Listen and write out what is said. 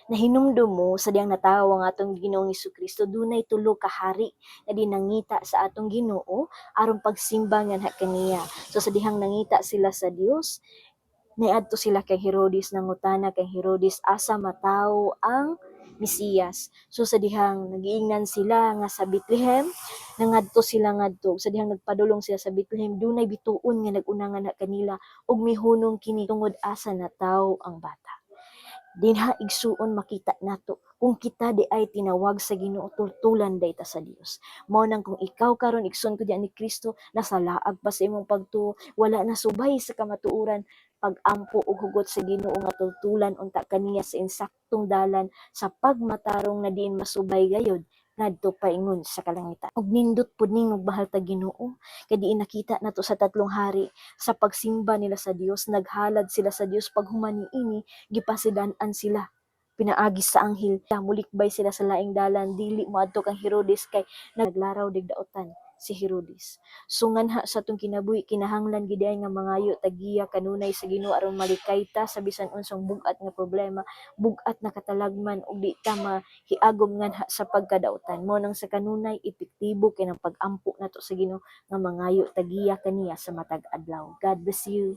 Nahinumdum mo sa diyang natawo ang atong Ginoong Kristo, dunay tulo ka hari nga dinangita sa atong Ginoo aron pagsimba nganha kaniya. So sa dihang nangita sila sa Dios, niadto sila kay Herodes, nangutana kay Herodes asa matawo ang Mesiyas. So sa dihang nagiingnan sila nga sa Bethlehem, nangadto sila ngadto. Sa dihang nagpadulong sila sa Bethlehem, dunay bituon nga nag-una nganha kanila ug mihunong kini tungod asa natawo ang bata. Dinha, igsuon, makita nato kung kita di ay tinawag sa Ginoo, tultulan day ta sa Dios. Mao nang kung ikaw karon, igsoon ko diyan ni Kristo, nasa laag pa sa imong pagtuo, wala na subay sa kamatuoran, pag-ampo og hugot sa Ginoo nga tultulan unta kaniya sa insaktong dalan sa pagmatarong na diin masubay gayod ngadto paingon sa kalangitan. Ug nindot pud ning mahal ta Ginoo kay diin nakita nato sa tatlong hari, sa pagsimba nila sa Dios, naghalad sila sa Dios. Paghuman niini, gipasidan-an sila pinaagi sa anghel. Mulikbay sila sa laing dalan, dili moadto kang Herodes kay naglaraw digdaotan si Herodes. So nganha sa atong kinabuhi, kinahanglan gid ay nga mangayo tag giya kanunay sa Ginoo aron malikay ta sa bisan unsang bug-at nga problema, bug-at na katalagman, ug di ta mahiagom nganha sa pagkadautan. Mo nang sa kanunay, epektibo kay nang pag-ampo nato sa Ginoo nga mangayo tag giya kaniya sa matag adlaw. God bless you.